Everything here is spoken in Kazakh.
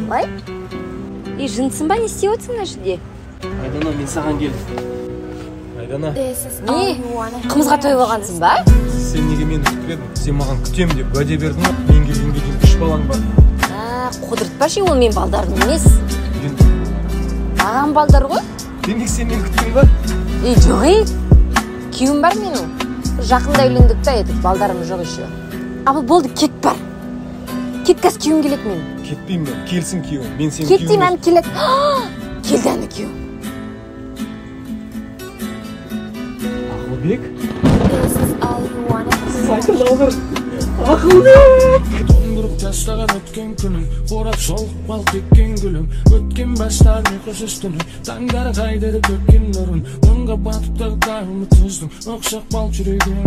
Ой, и жынсың ба, не істеп отырсың мына жерде? Айдана, мен саған келдім. Айдана. Не, қымызға тойып алғансың ба? Сен неге мені күтіп едің? Сен маған күтем деп уәде бердің ғой. Мен келгенге дейін 3 балаң бар. Қудыртпашы, ол мен балдарым емес. Ағам балдар ғой. Демек сен мені күттің ба? Ей, жоқ, ей. Күйеуім бар менің. Жақында үйлендік та едік, балдарым жоқ еще. Абыл, болды, кет бар. Кет, қазір күйеуім келеді менің. Кетпеймін мен, келсін күйеуің. Мен сенің Кет деймін, күйеуің. Әні келеді. Келді әні күйеуім. Ақылбек? Сіз алғыр. Ақылбек! Тоңдырып тастаған өткен күнім, қорап солып қалып кеткен гүлім, өткен бастар ұйқысыз түнім, таңдары қайда деп төккен нұрын, мұңға батып тағы үміт үздім, ұқсап қалып жүрегім.